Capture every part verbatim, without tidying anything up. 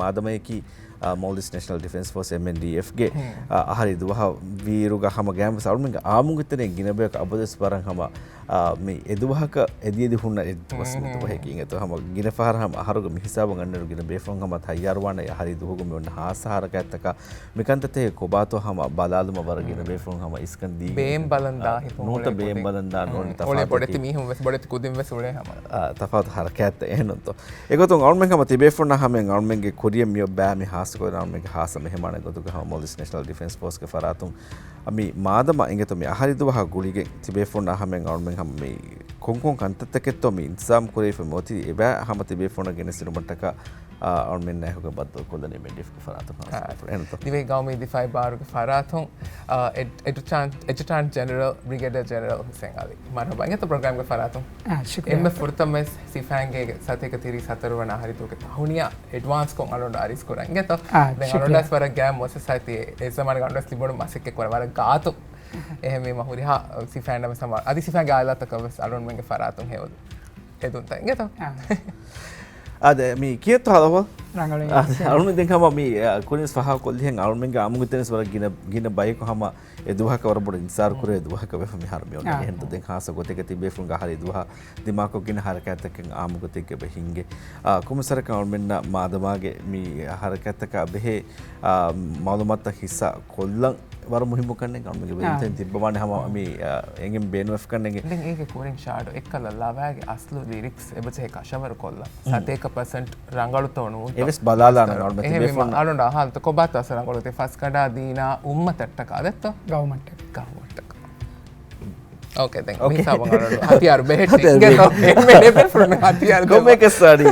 މާދަމަޔަކީ، އާ، މޯލްޑިވްސް ނޭޝަނަލް ޑިފެންސް ފޯސް، އެމްއެންޑީއެފްގެ، އާ، އަހަރީ ދުވަހަށް ވީއިރުގަ ހަމަ ގައިމުވެސް އަޅުމެންގެ އާއްމުގެ ތެރެއިން ގިނަ ބަޔަކު އަބަދުވެސް ވަރަށް ހަމަ، އާ، މި އެދުވަހަކަށް އެދިއެދި ހުންނަ އެއްދުވަސް މި ދުވަހަކީ. އިނގޭތޯ ހަމަ ގިނަ ފަހަރަށް ހަމަ އަހަރުގެ މި ހިސާބަށް އަންނައިރު ގިނަ ބޭފުޅުން ހަމަ ތައްޔާރުވާނެ އަހަރީ ދުވަހުގެ މި އޮންނަ ހާއްސަ ހަރަކާތްތަކާ މިކަންތައްތަކެއް ކޮބާތޯ ހަމަ ބަލާލުމަށް ވަރަށް ގިނަ ބޭފުޅުން ހަމަ އިސްކަން ދީ ބޭން ބަލަން ދާ ހިތުން ނޫންތަ ބޭން ބަލަން ދާ ނޫން އުޅޭ ބޮޑެތި މީހުން ވެސް ބޮޑެތި ކުދިން ވެސް އުޅޭ ހަމަ. އާ، ތަފާތު ހަރަކާތްތައް އެހެންނުންތޯ. އެގޮތުން އަޅުމެން ހަމަ ތިބޭފުންނާ ހަމައިން އަޅުމެންގެ ކުރިޔަށް މިއޮއް ބައި މި ހާއްސަކޮށް އަޅުމެންގެ ހާއްސަ މެހެމާނެއް ގޮތުގަ ހަމަ މޯލްޑިވްސް ނޭޝަނަލް ޑިފެންސް ފޯސްގެ ފަރާތުން މި މާދަމާ އިނގޭތޯ މި އަހަރީ ދުވަހާ ގުޅިގެން ތިބޭފުންނާ ހަމައިން އަޅުމެން ހަމަ މި ކޮންކޮން ކަންތައްތަކެއްތޯ މި އިންތިޒާމް ކުރެވިފަ މިއޮތީ އެބައި ހަމަ ތިބޭފުންނަށް ގެނެސްދިނުމަށްޓަކާ، އާ، އަޅުމެންނާ އެކުގަ ބައްދަލުކޮށްލަނީ މެންޑިފްގެ ފަރާތުން ހާއްސަކޮށް. އެހެންތޯ؟ ދިވެހި ގައުމީ ދިފާއީ ބާރުގެ ފަރާތުން، އާ، އެޑް-، އެޑްޖަޓާންޓް، އެޑްޖަޓާންޓް ޖެނެރަލް ބްރިގޭޑިއަރ ޖެނެރަލް ހުސެން އަލީ. މަރުހަބާ. އިނގޭތޯ ޕްރޮގްރާމްގެ ފަރާތުން. އާ، ޝުކުރިއްޔާ. އެންމެ ފުރަތަމަވެސް ސިފައިންގޭގެ ސަތޭކަ ތިރީސް ހަތަރު ވަނަ އަހަރީ ދުވަހުގެ ތަހުނިޔާ އެޑްވާންސްކޮށް އަޅުގަނޑު އަރިސް ކުރަން. އިނގޭތޯ؟ އާ، ދެން ޝުކުރިއްޔާ. އަޅުގަނޑުވެސް ވަރަށް ގާތް މުއައްސަސާއެއް ތި އެ ޒަމާނުގަ އަޅުގަނޑުވެސް ލިބުނު މަސައްކަތް ކުރަން ވަރަށް ގާތު. އެހެންވީމަ ހުރިހާ ސިފައިންނަށް ވެސް ހަމަ އަދި ސިފައިންގެ އާއިލާތަކަށް ވެސް އަޅުގަނޑުމެންގެ ފަރާތުން ހެޔޮ އެދުންތައް އިނގޭތޯ؟ އާ. އާދެ، މި ކިޔައްތޯ ހާލަ އަހުވާލު؟ ރަނގަޅު. އާދެ، އަޅުމެން ދެން ހަމަ މި، އާ، ކުރިންސް ފަހާ ކޮށްލިހެން އަޅުމެންގެ އާއްމުގެ ތެރެންސް ވަރަށް ގިނަ، ގިނަ ބަޔަކު ހަމަ އެ ދުވަހަކަށް ވަރަށް ބޮޑަށް އިންތިޒާރު ކުރޭ ދުވަހަކަށް ވެފަ މިހާރު މި އޮންނަނީ. އާ. އެހެންތޯ ދެން ހާއްސަ ގޮތެއްގަ ތިބޭފުޅުންގެ އަހަރީ ދުވަހަށް ދިމާކޮށް ގިނަ ހަރަކާތްތަކެއް އާއްމު ގޮތެއްގަ އެބަ ހިންގޭ. އާ، ކޮންމެސް ވަރަކަށް އަޅުމެންނަށް މާދަމާގެ މި ހަރަކާތްތަކާ ބެހޭ، އާ، މައުލޫމާތުތައް ހިއްސާ ކޮށްލަން ވަރަށް މުހިއްމު ކަންނެއް އަޅުމެންގެ ވެރިންތައް ތިއްބަވާނެ ހަމަ މި، އާ، އެނގެން ބޭނުންވެފަ ކަންނެއް. ދެން އޭގެ ކުރިން ޝާޑު އެއްކަލަ ލަވާގެ އަސްލު ލިރިކްސް އެބަޖެހޭ ކަށަވަރު ކޮށްލަން. ސަތޭކަ ޕަސެންޓް ރަނގަޅުތޯ ނޫންތޯ؟ އެވެސް ބަލާލާނަން އަޅުމެން އެހެންވީމަ ތިބޭފުންނަށް. އަޅުގަނޑު އަހާލަންތޯ ކޮބާތޯ އަސްލު ރަނގަޅު ތި ފަސްގަނޑާ ދީނާ އުއްމަތަށްޓަކާ ދެއްތޯ؟ ގައުމަށްޓަކާ. ގައުމަށްޓަކާ. އޯކޭ، ދެން އޯކޭ. ހިސާބުން އަޅުގަނޑު ހަތިޔާރު ބެހެއްޓި. ހަތިޔާރު ގެން ބެހެއްޓި. އެންމެ ދެފުރުން ހަތިޔާރު ދެވާ. ކޮންމެއަކަސް އަޑި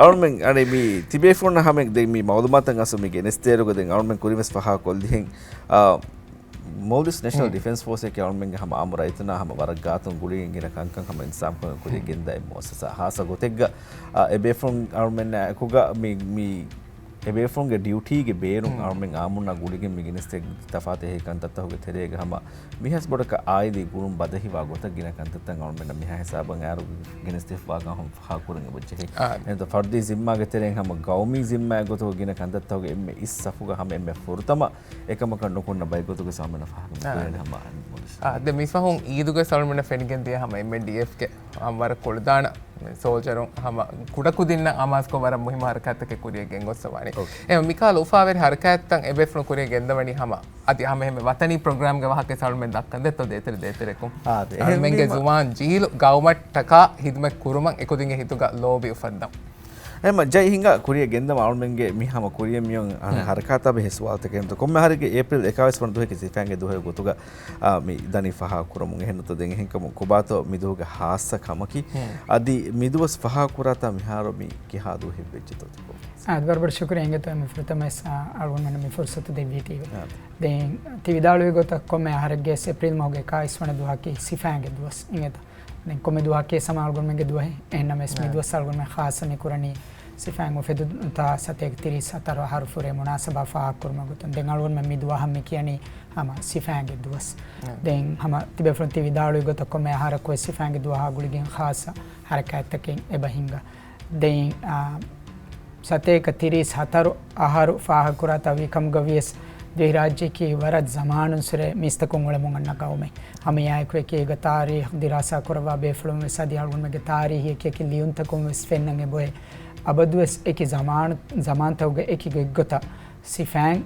އަޅުމެން އަޑި މި ތިބޭފުންނަށް ހަމަ ދެން މި މައުލޫމާތަށް އަސްލު މި ގެނެސްދޭއިރުގަ ދެން އަޅުމެން ކުރިންވެސް ފަހާ ކޮށްލިހެން، އާ، މޯލްޑިވްސް ނޭޝަނަލް ޑިފެންސް ފޯސް އަކީ އަޅުމެންގެ ހަމަ އާއްމު ރައްޔިތުންނާ ހަމަ ވަރަށް ގާތުން ގުޅިގެން ގިނަ ކަންކަން ހަމަ އިންތިޒާމް ކުރަން ކުރިޔަށް ގެންދާ އެއް މުއައްސަސާ. ހާއްސަ ގޮތެއްގަ، އާ، އެބޭފުޅުން އަޅުމެންނާ އެކުގަ މި، މި އެބޭފުޅުންގެ ޑިއުޓީގެ ބޭނުން އަޅުމެން އާއްމުންނާ ގުޅިގެން މި ގެނެސްދޭ ތަފާތު އެހެން ކަންތައްތަކުގެ ތެރޭގަ ހަމަ މިހާސް ބޮޑަކަށް އާއިލީ ގުޅުން ބަދަހިވާ ގޮތަށް ގިނަ ކަންތައްތައް އަޅުމެންނަށް މިހާ ހިސާބަށް އައިރު ގެނެސްދެފަވާކަން ފަހާ ކުރަން އެބަޖެހޭ. އާ. އެންތޯ ފަރުދީ ޒިންމާގެ ތެރެއިން ހަމަ ގައުމީ ޒިންމާއެއް ގޮތުގަ ގިނަ ކަންތައްތަކުގެ އެންމެ އިސް ސަފުގަ ހަމަ އެންމެ ފުރަތަމަ އެކަމަކަށް ނުކުންނަ ބައެއް ގޮތުގަ އަޅުމެންނަށް ފާހަގަ އާ. މި ކުރެވޭނެ ހަމަ އާ، ދެ މިފަހުން އީދުގަ އަޅުމެންނަށް ފެނިގެން ދިޔަ ހަމަ އެމްއެންޑީއެފްގެ ހަމަ ވަރަށް ކުޅަދާނަ ސޯލްޖަރުން ހަމަ ކުޑަކުދިންނަށް އަމާޒުކޮށް ވަރަށް މުހިއްމު ހަރަކާތްތަކެއް ކުރިޔަށް ގެންގޮއްސަވާނީ. އޯކޭ. އެ މިކަހަލަ އުފާވެރި ހަރަކާތްތައް އެބޭފުޅުން ކުރިޔަށް ގެންދަވަނީ ހަމަ އަދި ހަމަ އެހެންމެ ވަތަނީ ޕްރޮގްރާމްގެ ވާހަކަ އަޅުމެން ދައްކަން ދެއްތޯ ދޭތެރެ ދޭތެރެކުން. އާ، ދެ-، އަޅުމެންގެ އެހެންވީމަ. ޒުވާން ޖީލު ގައުމަށްޓަކާ ހިދުމަތް ކުރުމަށް އެކުދިންގެ ހިތުގަ ލޯބި އުފައްދަން. އެހެންމަ ޖައި ހިނގާ ކުރިޔަށް ގެންދަވާ އަޅުމެންގެ މި ހަމަ ކުރިޔަށް މިއޮން ހަރަކާތާ ބެހޭ ސުވާލުތަކެއް އެންތޯ. ކޮންމެ އަހަރެއްގެ އޭޕްރީލް އެކާވީސް ވަނަ ދުވަހަކީ ސިފައިންގެ ދުވަހެއް ގޮތުގަ، އާ، މި ދަނީ ފަހާ ކުރަމުން. އެހެންނުތޯ ދެން އެހެންކަމުން ކޮބާތޯ މި ދުވަހުގެ ހާއްސަ ކަމަކީ؟ އަދި މި ދުވަސް ފަހާ ކުރާތާ މިހާރު މި ކިހާ ދުވަހެއް ވެއްޖެތޯ ތިކޮށް؟ އާ، ވަރަށް ބޮޑަށް ޝުކުރިއްޔާ އިނގޭތޯ މި ފުރަތަމަވެސް، އާ، އަޅުގަނޑުމެންނަށް މި ފުރުސަތު ދެއްވީތީވެ. އާ. ދެން ތި ވިދާޅުވި ގޮތަށް ކޮންމެ އަހަރެއްގެ އޭޕްރީލް މަހުގެ އެކާވީސް ވަނަ ދުވަހަކީ ސިފައިންގެ ދުވަސް އިނގޭތޯ. ދެން ކޮންމެ ދުވަހަކީ ހަމަ އަޅުގަނޑުމެންގެ ދުވަހެއް. އެހެންނަމަވެސް މި ދުވަސް އަޅުގަނޑުމެން ޚާއްސަ މި ކުރަނީ ސިފައިން އުފެދުންތާ ސަތޭކަ ތިރީސް ހަތަރު އަހަރު ފުރޭ މުނާސަބާ ފާހަގަކުރުމަށް ގޮތުން. ދެން އަޅުގަނޑުމެން މި ދުވަހަށް މި ކިޔަނީ ހަމަ ސިފައިންގެ ދުވަސް. ދެން ހަމަ ތިބޭފުޅުން ތި ވިދާޅުވި ގޮތަށް ކޮންމެ އަހަރަކުވެސް ސިފައިންގެ ދުވަހާ ގުޅިގެން ޚާއްސަ ހަރަކާތްތަކެއް އެބަ ހިނގާ. ދެން، އާ، ސަތޭކަ ތިރީސް ހަތަރު އަހަރު ފާހަގަކުރާތާ ވީ ކަމުގަވިޔަސް ދިވެހިރާއްޖެއަކީ ވަރަށް ޒަމާނުންސުރެ މީސްތަކުން އުޅެމުން އަންނަ ގައުމެއް. ހަމައެއާއެކު އެކީ އޭގަ ތާރީޚް ދިރާސާ ކުރައްވާ ބޭފުޅުން ވެސް އަދި އަޅުގަނޑުމެންގެ ތާރީޚީ އެކި އެކި ލިޔުންތަކުން ވެސް ފެންނަން އެބައޮތް. އަބަދުވެސް އެކި ޒަމާނު، ޒަމާންތަކުގެ އެކި ގޮތްގޮތަށް ސިފައިން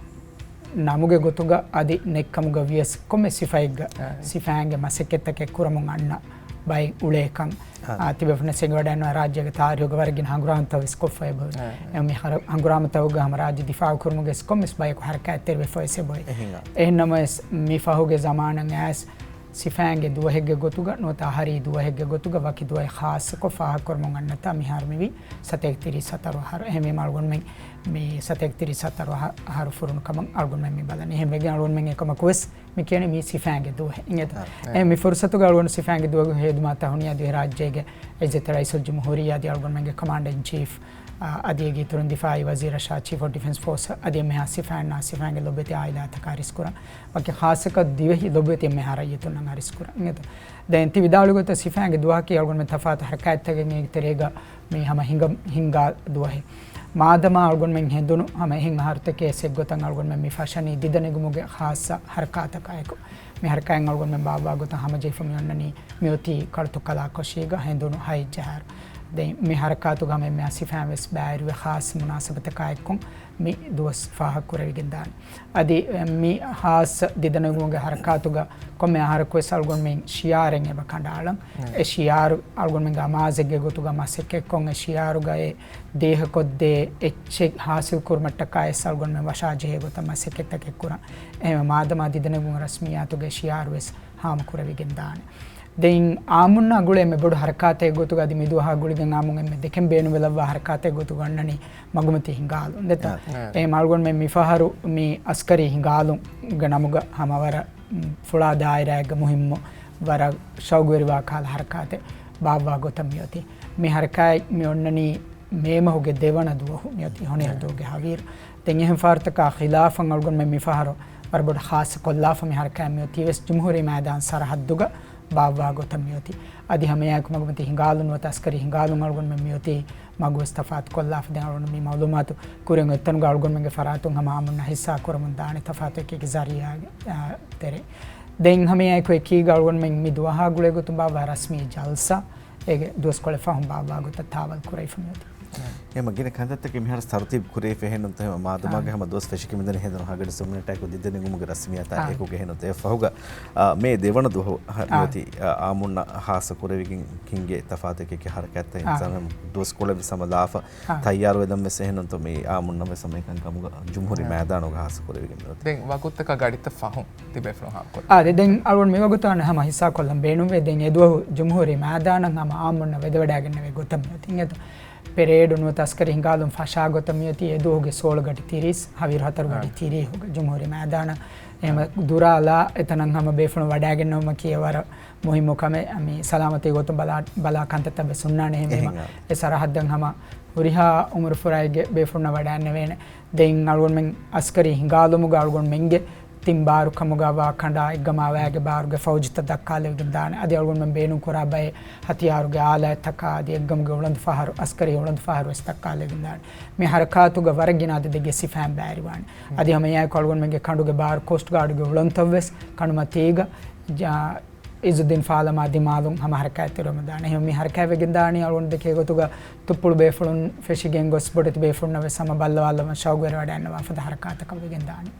ނަމުގެ ގޮތުގަ އަދި ނެތްކަމުގަ ވިޔަސް ކޮންމެ ސިފައެއްގަ އާ. ސިފައިންގެ މަސައްކަތްތަކެއް ކުރަމުން އަންނަ ބައެއް އުޅޭކަން. އާ. އާ، ތިބޭފުޅުން ސިނގިވަޑައިންނަ ރާއްޖޭގެ ތާރީޚުގަ ވަރަށް ގިނަ ހަނގުރާމަތައް ވެސް ކޮށްފަ އެބަ. އާ. އެ މި ހަރ-، ހަނގުރާމަތަކުގަ ހަމަ ރާއްޖެ ދިފާއު ކުރުމުގެ ވެސް ކޮންމެސް ބަޔަކު ހަރަކާތްތެރިވެފަ ވެސް އެބައޮތް. އެހެން. އެހެންނަމަވެސް މި ފަހުގެ ޒަމާނަށް އައިސް ސިފައިންގެ ދުވަހެއްގެ ގޮތުގަ ނުވަތަ އަހަރީ ދުވަހެއްގެ ގޮތުގަ ވަކި ދުވަހެއް ޚާއްޞަކޮށް ފާހަގަކުރަމުން އަންނަތާ މިހާރު މިވީ ސަތޭކަ ތިރީސް ހަތަރު އަހަރު. އެހެންވީމަ އަޅުގަނޑުމެން މި ސަތޭކަ ތިރީސް ހަތަރު އަހަ-، އަހަރު ފުރުނު ކަމަށް އަޅުގަނޑުމެން މި ބަލަނީ. އެހެންވެގެން އަޅުގަނޑުމެން އެކަމަކު ވެސް މި ކިޔަނީ މީ ސިފައިންގެ ދުވަހެއް އިނގޭތޯ. އާ، އެ. އެ މި ފުރުސަތުގަ އަޅުގަނޑު ސިފައިންގެ ދުވަހުގެ ހޭދުމާ ތަހުނިޔާ ދިވެހި ރާއްޖޭގެ އިއްޒަތްތެރި ރައީސުލްޖުމްހޫރިއްޔާ އަދި އަޅުގަނޑުމެންގެ ކަމާންޑަރ އިން ޗީފް، އާ، އަދި އޭގެ އިތުރުން ދިފާއީ ވަޒީރަށާ ޗީފް އޮފް ޑިފެންސް ފޯސް އަދި އެންމެހާ ސިފައިންނާ ސިފައިންގެ ލޮބުވެތި އާއިލާތަކާ އަރިސްކުރަން. ވަކި ޚާއްޞަކޮށް ދިވެހި ލޮބުވެތި އެންމެހާ ރައްޔިތުންނަށް އަރިސްކުރަން. އިނގޭތޯ. ދެން ތި ވިދާޅުވި ގޮތަށް ސިފައިންގެ ދުވަހަކީ އަޅުގަނޑުމެން ތަފާތު ހަރަކާތްތަކެއް އޭގެ ތެރޭގަ މި ހަމަ ހިނގަ-، ހިންގާ ދުވަހެއް. މާދަމާ އަޅުގަނޑުމެން ހެނދުނު ހަމަ އެހެން އަހަރުތަކެއް އެއްގޮތަށް އަޅުގަނޑުމެން މި ފަށަނީ ދިދަނެގުމުގެ ޚާއްޞަ ހަރަކާތަކާއެކު. މި ހަރަކާތް އަޅުގަނޑުމެން ބާއްވާ ގޮތަށް ހަމަޖެހިފަ މި އޮންނަނީ މިއޮތީ ކަޅުތު ކަލާކޮށީގަ ހެނދުނު ހައެއްޖަހާއިރު. ދެން މި ހަރަކާތުގަ ހަމަ އެންމެ އައިސްފައިން ވެސް ބައިވެރިވެ ޚާއްޞަ މުނާސަބަތަކާއެކު މި ދުވަސް ފާހަގަކުރެވިގެންދާނެ. އަދި މި ޚާއްޞަ ދިދަނެގުމުގެ ހަރަކާތުގަ ކޮންމެ އަހަރަކުވެސް އަޅުގަނޑުމެން ޝިއާރެއް އެބަ ކަނޑައަޅަން. އެ ޝިއާރު އަޅުގަނޑުމެންގެ އަމާޒެއްގެ ގޮތުގަ މަސައްކަތްކޮށް އެ ޝިއާރުގައި ދޭހަކޮށްދޭ އެއްޗެއް ހާސިލް ކުރުމަށްޓަކާ ވެސް އަޅުގަނޑުމެން ވަށާޖެހޭ ގޮތަށް މަސައްކަތްތަކެއް ކުރަން. އެހެންވެ މާދަމާ ދިދަނެގުމުގެ ރަސްމިއްޔާތުގެ ޝިއާރު ވެސް ހާމަކުރެވިގެންދާނެ. ދެން އާއްމުންނާ ގުޅޭ އެންމެ ބޮޑު ހަރަކާތެއް ގޮތުގަ އަދި މި ދުވަހާ ގުޅިގެން އާއްމުން އެންމެ ދެކެން ބޭނުންވެލައްވާ ހަރަކާތެއް ގޮތުގަ އޮންނަނީ މަގުމަތީ ހިނގާލުން ދެތަ؟ އާ. އެހެން އަޅުގަނޑުމެން މިފަހަރު މި އަސްކަރީ ހިނގާލުންގެ ނަމުގަ ހަމަ ވަރަށް، މް، ފުޅާ ދާއިރާއެއްގަ މުހިއްމު ވަރަށް ޝައުގުވެރިވާ ކަހަލަ ހަރަކާތެއް ބާއްވާ ގޮތަށް މިއޮތީ. މި ހަރަކާތް މި އޮންނަނީ މޭ މަހުގެ ދެވަނަ ދުވަހު މިއޮތީ ހޮނިހަރު ދުވަހުގެ ހަވީރު. ދެން އެހެން ފަހަރުތަކާ ޚިލާފަށް އަޅުގަނޑުމެން މިފަހަރު ވަރަށް ބޮޑަށް ޚާއްޞަ ކޮށްލާފަ މި ހަރަކާތް މިއޮތީ ވެސް ޖުމްހޫރީ މައިދާން ސަރަހައްދުގަ ބާއްވާ ގޮތަށް މިއޮތީ. އަދި ހަމައެއާއެކު މަގުމަތީ ހިނގާލުން ނުވަތަ އަސްކަރީ ހިނގާލުން އަޅުގަނޑުމެން މިއޮތީ މަގުވެސް ތަފާތު ކޮށްލާފަ. ދެން އަޅުގަނޑު މި މައުލޫމާތު ކުރިއަށް އޮތްތަނުގަ އަޅުގަނޑުމެންގެ ފަރާތުން ހަމަ އާއްމުންނަށް ހިއްސާ ކުރަމުން ދާނެ ތަފާތު އެކި ޒަރީއާގެ، އާ، ތެރެއިން. ދެން ހަމައެއާއެކު އެކީގަ އަޅުގަނޑުމެން މި ދުވަހާ ގުޅޭ ގޮތުން ބާއްވާ ރަސްމީ ޖަލްސާ އޭގެ ދުވަސްކޮޅެއް ފަހުން ބާއްވާ ގޮތަށް ތާވަލް ކުރެވިފަ މިއޮތީ. އެހެން ގިނަ ކަންތައްތަކެއް މިހާރު ތަރުތީބު ކުރެވިފަ އެހެންނުންތަ؟ އެހެން މާދަމާގެ އާ. ހަމަ ދުވަސް ފެށިގެން މިދަނީ ހެނދުނު ހަގަޑި ސުމިނަޓާއެކު ދިދަނެގުމުގެ ރަސްމިއްޔާތާ އާ. އެކުގަ އެހެންނުންތަ؟ އެއަށްފަހުގަ، އާ، މޭ ދެވަނަ ދުވަހު އާ. މިއޮތީ، އާ، އާއްމުންނަށް ޚާއްޞަ ކުރެވިގެން ހިނގޭ ތަފާތު އެކި ހަރަކާތްތައް އާ. އިންސާނުން ދުވަސްކޮޅެއް ވެސް ހަމަ ލާފަ އާ. ތައްޔާރުވެލަން ވެސް އެހެންނުންތޯ މި އާއްމުންނަށް ވެސް ހަމަ އެކަންކަމުގަ ޖުމްހޫރީ އާ. މައިދާނުގަ ޚާއްޞަ ކުރެވިގެން މިއޮތީ. ދެން ވަގުތުތަކާ ގަޑިތައް ފަހުން ތިބޭފުޅުން ހާމަކޮށް. އާދެ، ދެން އަޅުގަނޑު މިވަގުތު ހަމަ ހިއްސާކޮށްލަން ބޭނުންވޭ. ދެން އެދުވަހު ޖުމްހޫރީ މައިދާނަށް ހަމަ އާއްމުންނަށް ވެދެވަޑައިގެންނެވޭ ގޮތަށް މިއޮތީ. އިނގޭތޯ؟ ޕެރޭޑު ނުވަތަ އަސްކަރީ ހިނގާލުން ފަށާ ގޮތަށް މިއޮތީ އެދުވަހުގެ ސޯޅަ ގަޑި ތިރީސް، ހަވީރު ހަތަރު ގަޑި އާ. ތިރީހުގަ ޖުމްހޫރީ މައިދާނަށް. އެހެން އާ. ދުރާލާ އެތަނަށް ހަމަ ބޭފުޅުން ވަޑައިގެންނެވުމަކީ ވަރަށް މުހިއްމު ކަމެއް. މި ސަލާމަތީ ގޮތުން ބަލާ، ބަލާ ކަންތައްތައް ވެސް ހުންނާނެ. އެހެންވީމަ އެހެން. އެ ސަރަހައްދަށް ހަމަ ހުރިހާ އުމުރުފުރާއެއްގެ ބޭފުޅުންނަށް ވަޑައިންނެވޭނެ. ދެން އަޅުގަނޑުމެން އަސްކަރީ ހިނގާލުމުގަ އަޅުގަނޑުމެންގެ ތިން ބާރު ކަމުގަ ވާ ކަނޑާ އެއްގަމާ ވައިގެ ބާރުގެ ފައުޖުތައް ދައްކާލެވިގެން ދާނެ. އަދި އަޅުގަނޑުމެން ބޭނުން ކުރާ ބައެއް ހަތިޔާރުގެ އާލާތްތަކާ އަދި އެއްގަމުގެ އުޅަނދު ފަހަރު، އަސްކަރީ އުޅަނދު ފަހަރު ވެސް ދައްކާލެވިގެން ދާނެ. މި ހަރަކާތުގަ ވަރަށް ގިނަ އަދަދެއްގެ ސިފައިން ބައިވެރިވާނެ. އަދި ހަމައެއާއެކު އަޅުގަނޑުމެންގެ ކަނޑުގެ ބާރު ކޯސްޓް ގާޑުގެ އުޅަނދުތައް ވެސް ކަނޑުމަތީގަ ޖާ، އިޒުއްދީން ފާލަމާ ދިމާލުން ހަމަ ހަރަކާތްތެރިވަމުން ދާނެ. އެހެން މި ހަރަކާތް ވެގެން ދާނީ އަޅުގަނޑު ދެކޭ ގޮތުގަ ތުއްޕުޅު ބޭފުޅުން ފެށިގެން ގޮސް ބޮޑެތި ބޭފުޅުންނަށް ވެސް ހަމަ ބައްލަވާލަމަށް ޝައުގުވެރިވަޑައިންނަވާ ފަދަ ހަރަކާތަކަށް ވެގެން ދާނީ.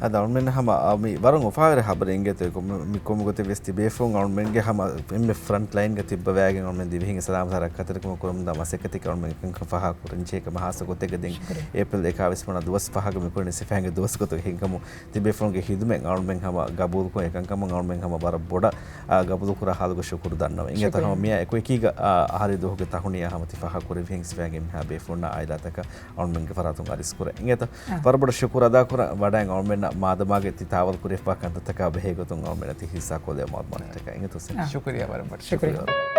އަދި އަޅުމެން ހަމަ، އަ، މި ވަރަށް އުފާވެރި ހަބަރެއް އިނގޭތޯ މި، މި ކޮންމެ ގޮތެއް ވެސް ތިބޭފުޅުން އަޅުމެންގެ ހަމަ އެންމެ ފްރަންޓް ލައިންގަ ތިއްބަވައިގެން އަޅުމެން ދިވެހިންގެ ސަލާމަތް ހަރަކާތްތެރިކަމަށް ކުރަމުންދާ މަސައްކަތަކީ އަޅުމެން އެކަންކަން ފާހަގަ ކުރަންޖެހޭ ކަމަށް ހާއްސަ ގޮތެއްގަ ދެން ޝުކުރިއްޔާ. އޭޕްރީލް އެކާވީސް ވަނަ ދުވަސް ފަހަކަށް މި ކުރަނީ ސިފައިންގެ ދުވަސް ގޮތުގަ ހިނގަމު ތިބޭފުޅުންގެ ހިދުމަތް އަޅުމެން ހަމަ ގަބޫލުކޮށް އެކަންކަމުން އަޅުމެން ހަމަ ވަރަށް ބޮޑަށް، އާ، ގަބޫލުކުރާ ހާލުގަ ޝުކުރު ދަންނަވަން. އިނގޭތަ؟ ޝުކުރިއްޔާ. ހަމަ މިއާ އެކު އެކީގަ، އާ، އަހަރީ ދުވަހުގެ ތަހުނިޔާ ހަމަ ތި ފާހަގަ ކުރެއްވިހެން ސިފައިންގެ އެންމެހާ ބޭފުޅުންނާ އާއިލާތަކަށް އަޅުމެންގެ ފަރާތުން އަރިސް ކުރޭ. އިނގޭތަ؟ އާ. ވަރަށް ބޮޑަށް ޝުކުރު އަދާކުރަން. ވަޑައިގެން އަޅުމެންނަށް މާދަމާގެ ތި ތާވަލް ކުރެވިފާ ކަންތައްތަކާ ބެހޭ ގޮތުން އަޅުމެންނަށް ތި ހިއްސާކޮށްލެވޭ މަޢުލޫމާތުތަކަށް. އިނގޭތޯ ސެން. އާ. ޝުކުރިއްޔާ ވަރަށް ބޮޑަށް. ޝުކުރިއްޔާ. ޝުކުރިއްޔާ.